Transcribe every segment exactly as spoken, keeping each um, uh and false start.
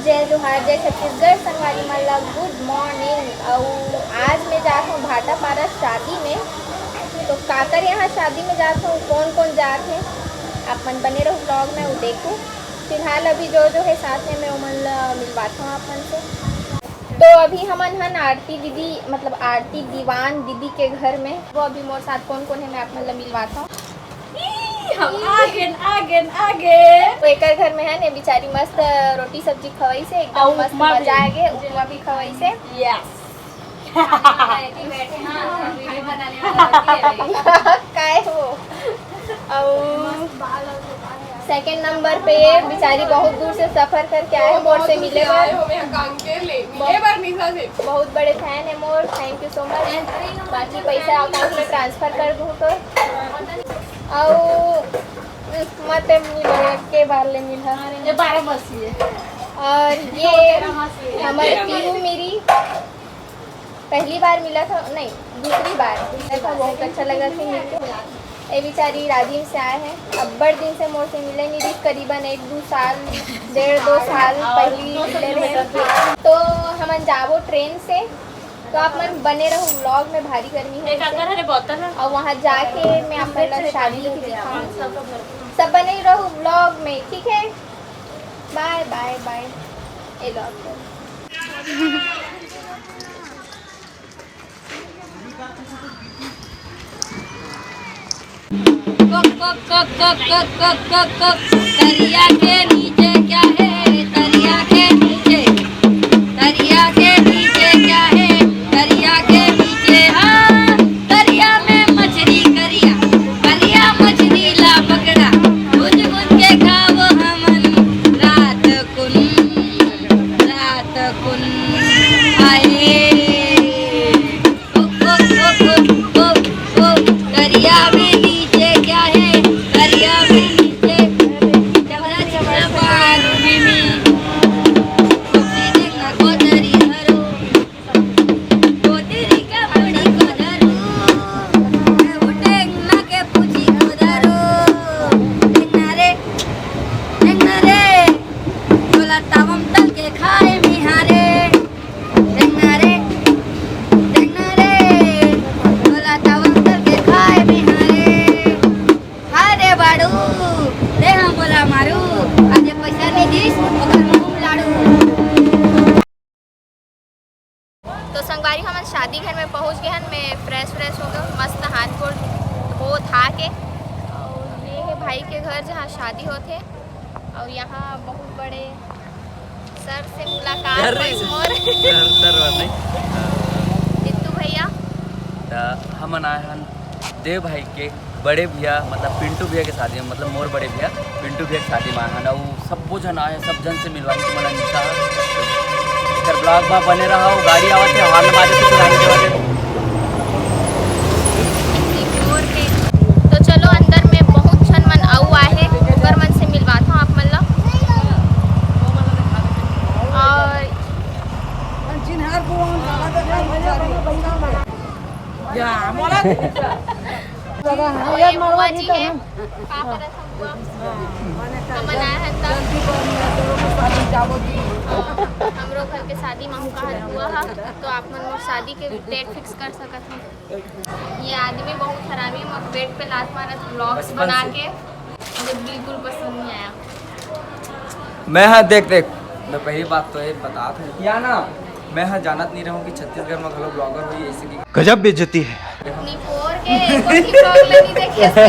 जय जोहार, जय छत्तीसगढ़। संगवारी मन ला गुड मॉर्निंग। अउ आज मैं जात हूँ भाटापारा शादी में। तो काकर यहाँ शादी में जात हूँ, कौन कौन जात है, आप मन बने रहो ब्लॉग में, वो देखो। फिलहाल अभी जो जो है साथ में, मैं उमन ला मिलवात हूँ आप मन से। तो अभी हमन हन आरती दीदी, मतलब आरती दीवान दीदी के घर में। वो अभी मोर साथ कौन कौन है, मैं आप मन ला मिलवात हूँ। ई, हम आगेन, आगेन, आगेन। तो एकर घर में है ने, बेचारी मस्त रोटी सब्जी खवाई से, एकदम अउ मस्त उपमा मजा भी। आ गए, उपमा भी खवाई से। यस। बैठे हैं, वीडियो बनाने वाला बाकी है। काय हो? अउ सेकंड नंबर पे ये बेचारी बहुत दूर से सफर करके आए मोर से मिले बर। मिले बर निशा से। बहुत बड़े फैन है मोर, thank you so much। बाकी पैसा अकाउंट में ट्रांसफर कर दूँ तो। अउ मत मिलो, एक के बार ले मिला। ये बारह बस ये। और ये हमारे पीहू मेरी पहली बार मिला था, नहीं, दूसरी बार मिला था, बहुत अच्छा लगा था मिलके। ये बेचारी राजिम से आए हैं, अब्बड़ दिन से मोर से मिले नहीं रही, करीबन एक दो साल, डेढ़ दो साल पहली मिले रहे। तो हमन जाबो ट्रेन से, तो आप मन बने रहो व्लॉग में, भारी गर्मी है एक इसे। अगर हरे बोतल है। और वहाँ जाके मैं आप मन ला शादी की दिखाऊँ। सब बने रहो व्लॉग में, ठीक है? बाय बाय बाय। ए लो आप लोग। तरिया के नीचे क्या है? तरिया के नीचे, तरिया के नीचे क्या है? तरिया के नीचे, हाँ, तरिया में मछली करिया, करिया मछली ला पकड़ा, भुज भुज के खाओ हमन रात कुन, रात कुन आए। ओ, ओ, ओ, ओ, ओ, ओ, करिया में नीचे क्या है? करिया में नीचे चबरा चबरा पानी में। कुर्सी देखना को दरी हरो। कोदरी का मुड़ी को धरू। उठेंगना के पूछी को धरू। देखना रे, देखना रे। तोला तावम तल के खाए मिहारे। देखना रे, देखना रे, तोला तावम तल के खाए मिहारे। हाय रे बाड़ू, दे हम बोला मारू, आज पैसा नहीं दीस, ओकर मुंह लाड़ू। तो संगवारी, हमन शादी घर में पहुंच गए हन। मैं फ्रेश व्रेश हो गए, मस्त हाथ गोड़ धो धा के। और ये है भाई के घर, जहाँ शादी होथे। और यहाँ बहुत बड़े सर से मुलाकात अरे, होइस मोर। सर, सर बात नहीं। जित्तू भैया। त हमन आए हन देव भाई के बड़े भैया, मतलब पिंटू भैया के शादी में, मतलब मोर बड़े भैया पिंटू भैया के शादी में आए हन। अउ सब्बो झन आए, सब झन से मिलवाही तुमन ला निशा। एकर ब्लॉग में बने रहो, गाड़ी आवत है, हॉर्न बाजे से सुनाई देवत है। तो चलो, अंदर में बहुत झन मन अउ आहे, ओकर मन से मिलवाथव आप मन ला। और या, मोला ये बुआ जी है, का करत हव बुआ? हमन आए हन तब। हमरो घर के शादी में हम कहा बुआ हा, तो आप मन मोर शादी के डेट फिक्स कर सकत हव। ये आदमी बहुत हरामी, मोर बेड पे लात मारत, व्लॉग्स बना के, मुझे बिल्कुल पसंद नहीं आया। मैं, हाँ, देख, देख, मैं पहली बात तो ये बता था क्या ना, मैं, हाँ, जानत नहीं रहूँ कि छत्तीसगढ़ में घलो ब्लॉगर होही, ऐसे कि गजब बेइज्जती है। निपोर के एको ठिन ब्लॉग ला नहीं देखे, इसके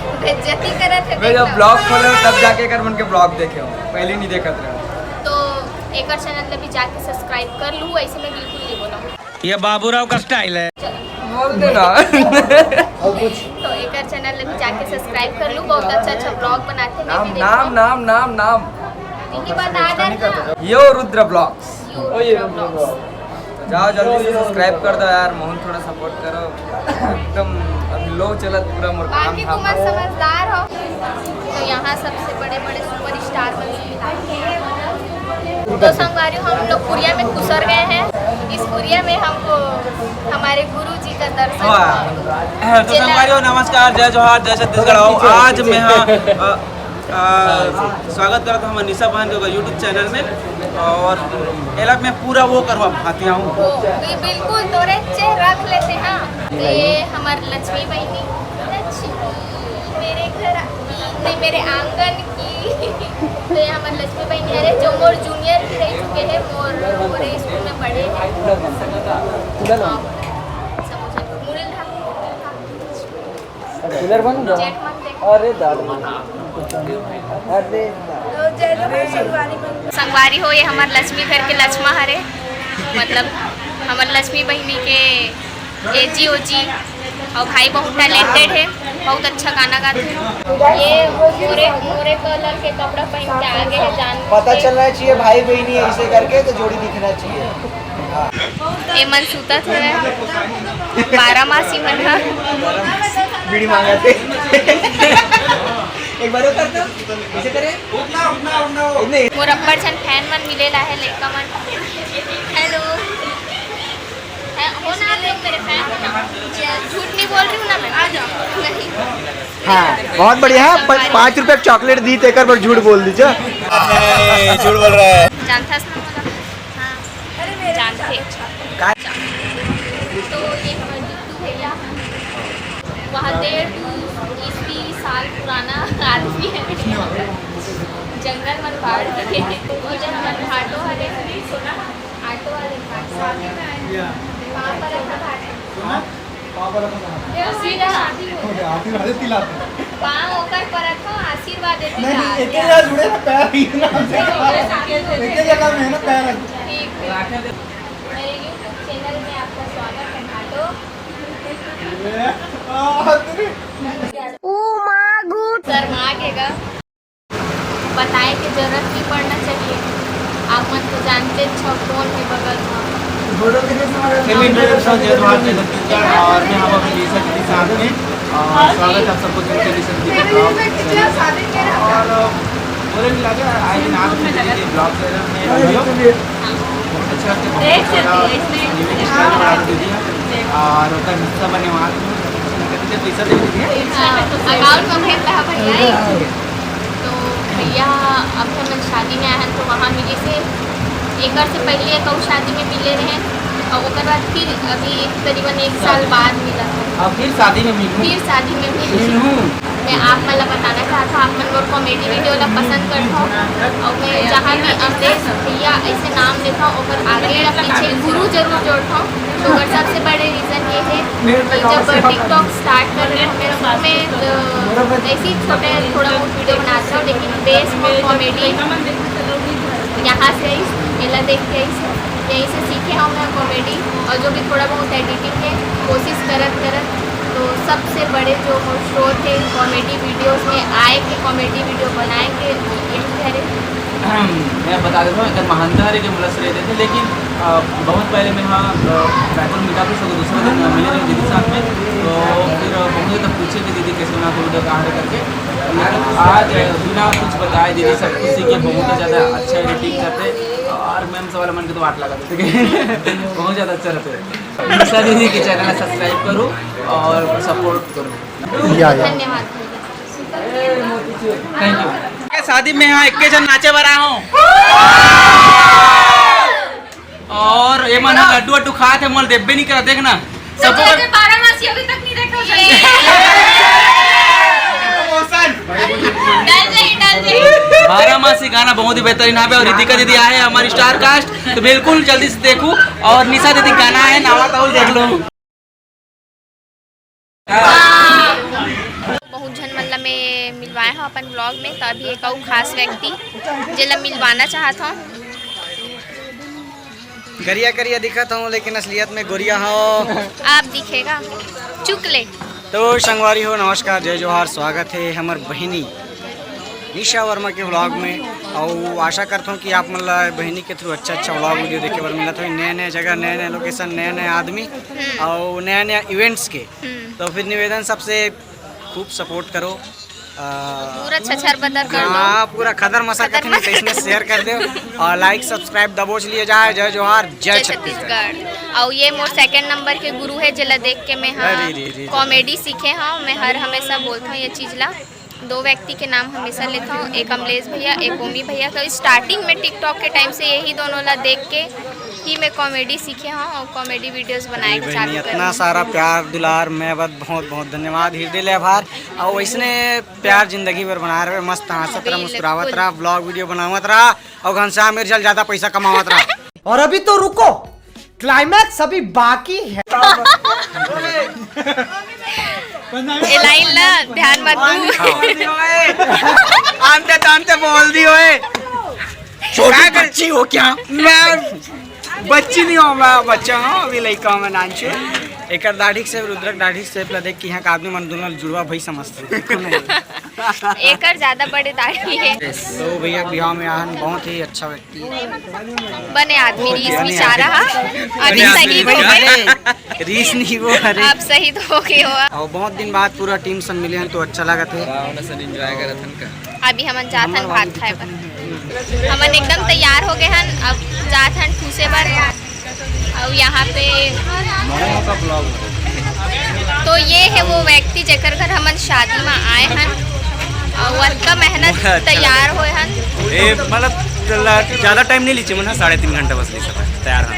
वो बेइज्जती करत है, मैं जब देखना। ब्लॉग खोले हूँ, तब जाके कर मन के ब्लॉग देखे हूँ, पहले नहीं देखत रहे। तो एकर चैनल ला भी जाके सब्सक्राइब कर लू, ऐसे मैं बिल्कुल नहीं बोला। ये बाबूराव का स्टाइल है। बोल देना। तो एकर चैनल ला भी जाके सब्सक्राइब कर लू, बहुत अच्छा अच्छा ब्लॉग बनाथे। मैं नाम, भी नाम, देखूँ। नाम, नाम, नाम। इनकी बता दे। यो रुद्र ब्लॉग्स। यो रुद्र ब्लॉग्स। जाओ जल्दी से सब्सक्राइब कर दो यार, मोहन थोड़ा सपोर्ट करो। एकदम अभी लो चलत पूरा मोर काम बाकी धाम। तुम समझदार हो। तो यहाँ सबसे बड़े बड़े सुपरस्टार बन सकते हैं। तो संगवारी, हम लोग कुरिया में घुसर गए हैं। इस कुरिया में हमको हमारे गुरु जी का दर्शन हुआ। तो संगवारी हो, नमस्कार, जय जोहार, जय छत्तीसगढ़। आओ, आज मैं, हाँ, अ, आ, स्वागत करत हूँ हमर निशा बहन के YouTube चैनल में। और एला मैं पूरा वो करवा भाती हूँ। ओ, ये बिल्कुल तोरे चे रख लेते हैं। तो ये हमर लक्ष्मी बहिनी, लक्ष्मी मेरे घर आ-, नहीं, मेरे आंगन की। तो ये हमर लक्ष्मी बहिनी हरे, जो मोर जूनियर भी रह चुके हैं, मोर, मोरे स्कूल में पढ़े हैं। हाँ, सब कुछ है। मुड़िल ढाक, मुड़िल ढाक। कूलर बंद हो गया? जेठ मन देख। अरे दादा। अरे दादा। संगवारी हो, ये हमर लक्ष्मी घर के लक्ष्मा हरे, मतलब हमर लक्ष्मी बहिनी के एजी ओजी, और भाई बहुत टैलेंटेड है, बहुत अच्छा गाना गाते हैं। ये मोरे, मोरे कलर के कपड़ा पहन के आगे है, जान पता चलना चाहिए भाई बहिनी ऐसे करके तो जोड़ी दिखना चाहिए। हाँ। ये मन सुतत हवे, बारह मासी मन ह। बीड़ी मांगत हे। एक बार और कर दो, इसे करे। नहीं। मोर अब्बड़ झन फैन मन मिले ला हे, लइका मन। हेलो। हैं, हो ना आप लोग मेरे फैन? झूठ नहीं बोल रही हूँ ना मैं? आ जाओ। नहीं। हाँ, बहुत बढ़िया। प-, पाँच रुपया चॉकलेट दी, तेकर पर झूठ बोल दीजिए। नहीं, झूठ बोल रहा है। जानता ना बोला। हाँ। जानथे। तो ये हमर बिट्टू भैया, वहाँ डेढ़ दो ईस्वी साल पुराना आदमी है। जंगल मन बाढ़ के, वो जब मन ऑटो वाले, ऑटो वाले, कहाँ पर है? पाँव ओकर परत हो, आशीर्वाद देते नहीं, नहीं, जा। एक ही जगह जुड़े ना, पैर ही ना। एक ही जगह में है ना, पैर। ठीक, ठीक। मेरे YouTube चैनल में आपका स्वागत है, भाटो। ये, आ, तेरे। शर्मा के गा। बताए के जरूरत नहीं पड़ना चाहिए, आप मन तो जानते हो कौन है बगल में। मैं इंद्रदेव साहू, जय जोहार, जय छत्तीसगढ़, और मैं हम अपनी निशा दीदी साथ में, और स्वागत है आप सबको चुनके निशा दीदी के ब्लॉग चैनल। और बोले नहीं लगा, आए दिन आप लोग के ब्लॉग चैनल में वीडियो अच्छा लगता है, बहुत अच्छा लगा। ये भी किस तरह बना दीदी है, और उनका हिस्सा बने वहाँ से पैसा दे दीजिए। हाँ, अकाउंट में भेज रहा भैया। तो भैया, अब हम शादी में आए हैं तो वहाँ मिली से, एक बार से पहले एक और शादी में मिले रहे, और ओकर बाद फिर अभी एक, करीबन एक साल बाद मिला था। अब फिर शादी में मिलूँ। फिर शादी में मिली। मिलूँ। मैं आप मन ला बताना चाहत हूँ, आप मन मोर कॉमेडी वीडियो ला पसंद करत हो, और मैं जहाँ भी अमरेश भैया ऐसे नाम लेता हूँ, ओकर आगे या पीछे गुरु जरूर जोड़ता हूँ। तो ओकर सबसे बड़े रीज़न ये है कि जब TikTok स्टार्ट कर रहे हैं, मैं शुरू में, अ, ऐसे ही छोटे थोड़ा बहुत वीडियो बनाता हूँ, लेकिन बेस मोर कॉमेडी यहाँ से आई, एला देख के आई, यहीं से सीखे हूँ मैं कॉमेडी, और जो भी थोड़ा बहुत एडिटिंग है, कोशिश करत करत। तो सबसे बड़े जो मोर स्रोत है कॉमेडी वीडियोज़ में आए के, कॉमेडी वीडियो बनाए के, यही हरे। मैं बता देता हूँ, इधर महानता हरे के मुला से रहते थे, लेकिन, अ, बहुत पहले मैं यहाँ, अ, बैतूल मीठा भी सको दूसरा दिन मिले रहे दीदी साथ में, तो फिर, अ, बहुत ज़्यादा पूछे कि दीदी कैसे बना, तो उधर कहाँ रहे करके। लेकिन आज, अ, बिना कुछ बताए दीदी सब कुछ सीखे, बहुत ही ज़्यादा अच्छा एडिटिंग करते, और मैम सब वाला मन के तो वाट लगा देते। बहुत ज़्यादा अच्छा रहता है। निशा दीदी के चैनल सब्सक्राइब करो और सपोर्ट करो। या, या। धन्यवाद। Thank you. शादी में यहाँ इक्के जन नाचे बर आए हो। और ये मन लड्डू वड्डू खात हे, मोला देबे नहीं करा, देखना। सबको तो बारह मासी अभी तक नहीं देखा। डल रही, डल रही। बारह मासी गाना बहुत ही बेहतरीन है और रितिका दीदी आए हैं हमारी स्टार कास्ट, तो बिल्कुल जल्दी से देखो। और निशा दीदी गाना है नावा ताउल, देख लो। बहुत झन मन ला मैं मिलवाए हूँ अपन ब्लॉग में, तो अभी एक अउ खास व्यक्ति जेला मिलवाना चाहत हूँ। करिया करिया दिखत हूँ, लेकिन असलियत में गोरिया हूँ। आप दिखेगा चुकले। तो संगवारी हो, नमस्कार, जय जोहार, स्वागत है हमर बहिनी निशा वर्मा के व्लॉग में। और आशा करता हूँ कि आप मन ला बहिनी के थ्रू अच्छा अच्छा व्लॉग वीडियो देखे बर मिलत होही, नया नया जगह, नया नया लोकेशन, नया नया आदमी और नया नया इवेंट्स के। हम्म। तो फिर निवेदन सबसे, खूब सपोर्ट करो। आ, पूरा छछर बदर कर दो। हाँ, पूरा खदर मसर खदर करके मसर। इसमें शेयर कर दो और लाइक सब्सक्राइब दबोच लिए जाए। जय जोहार, जय जय छत्तीसगढ़। छत्तीसगढ़। और ये मोर सेकंड नंबर के गुरु है, जेला देख के मैं, हाँ, अरे रे रे रे। कॉमेडी सीखे हूँ। मैं हर हमेशा बोलता हूँ ये चीज ला। दो व्यक्ति के नाम हमेशा लेता हूँ, एक अमलेश भैया, एक ओमी भैया। तो स्टार्टिंग में TikTok के टाइम से यही दोनों ला देख के ही मैं कॉमेडी सीखे हूँ और कॉमेडी वीडियोस बनाए के चालू करें। इतना सारा प्यार दुलार, मैं बस बहुत बहुत धन्यवाद, हृदय ले आभार। और वैसने प्यार जिंदगी भर बनाए रहे, मस्त हंसत रहा, मुस्कुरावत रहा, ब्लॉग वीडियो बनावत रहा। और घनश्याम मिर्झल ज्यादा पैसा कमावत रहा। और अभी तो रुको, क्लाइमैक्स अभी बाकी है। ए लाइन ला ध्यान मत दू। आमते तामते बोल दी ओए। छोटी बच्ची हो क्या? मैं बच्ची नहीं हूँ, मैं बच्चा हूँ, अभी लइका हूँ मैं, नानचू। एकर दाढ़ी से, रुद्रक दाढ़ी से ला देख के यहाँ का आदमी मन दोनों जुड़वा भाई समझते हैं। एकर ज्यादा बड़े दाढ़ी है। तो भैया बिहाव में आहन बहुत ही अच्छा व्यक्ति है। बने आदमी, रीस बिचारा हा। अभी शहीद हो गए। रीस नहीं वो, अरे। आप शहीद हो गए हो। और बहुत दिन बाद पूरा टीम सब मिले हैं तो अच्छा लगा थे। एंजॉय करत हन का? अभी हमन जात हन भात खाए बर। हमन एकदम तैयार हो गए हन, अब जात हन ठूसे बर। और यहाँ पे तो ये है वो व्यक्ति जेकर घर हमन शादी में आए हन और अतका मेहनत तैयार होए हन। ए, मतलब, ज्यादा टाइम नहीं लीचे मन, साढ़े तीन घंटा बस ली सब तैयार हन।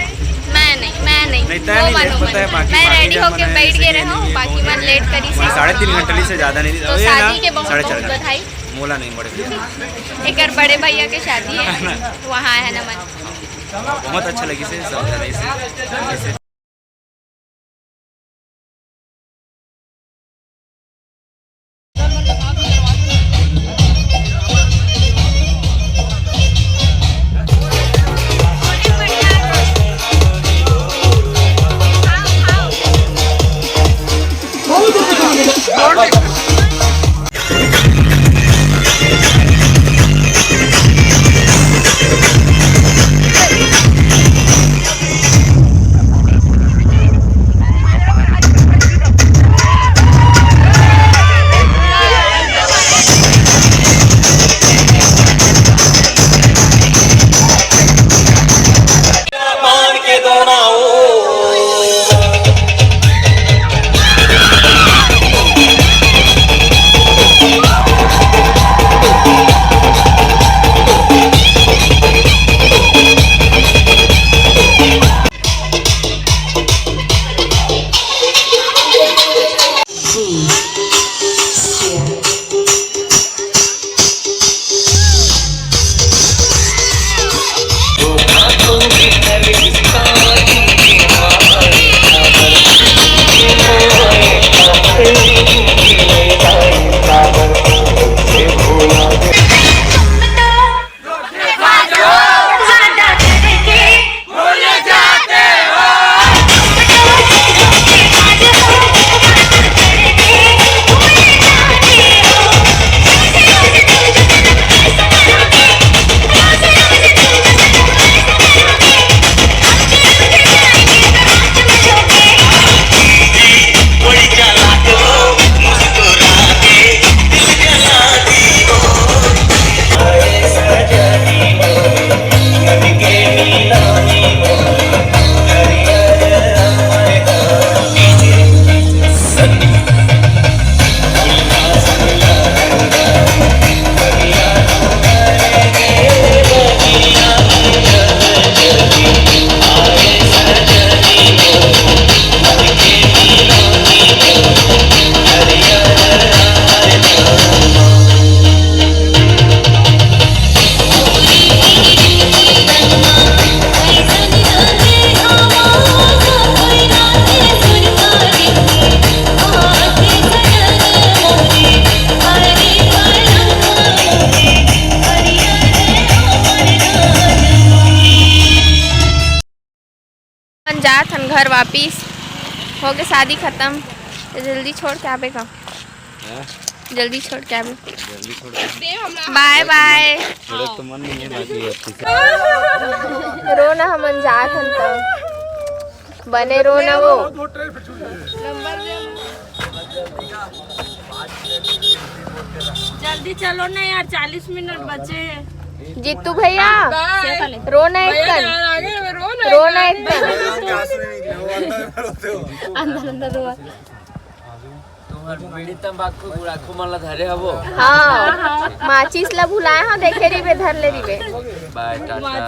मैं नहीं, मैं नहीं, नहीं, तय वो नहीं मानो ले, पता है, मन। बाकी, मैं बाकी रेडी जन होके मन बैठ ऐसे गए नहीं रहूँ, है, बाकी बहुत मन लेट करी से। साढ़े तीन घंटा ली से ज्यादा नहीं ली। तो ये ना, शादी के बहुत साढ़े चार बहुत घंटा। बधाई। मोला नहीं बड़े भैया। एकर बड़े भैया के शादी है, वहाँ है ना मन। बहुत अच्छा लगी से, सब जने से। अपन जात हन घर वापिस, हो गए शादी खत्म। तो जल्दी छोड़ के आबे का? हाँ? जल्दी छोड़ के आबे। जल्दी छोड़ के। बाय बाय। थोड़ा तो मन नहीं है, बाकी अच्छे से। रो ना, हमन जात हन त। बने रो ना वो। जल्दी चलो ना यार, चालीस मिनट बचे हैं। जीतू भैया, रो ना एक कन। रो ना एक कन। अंदर अंदर रो। बीड़ी तंबाकू गुड़ाखू मन ला धरे हवो। हाँ, माचिस ला भुलाए हो, देखे रिबे, धर ले रिबे। बाय टाटा।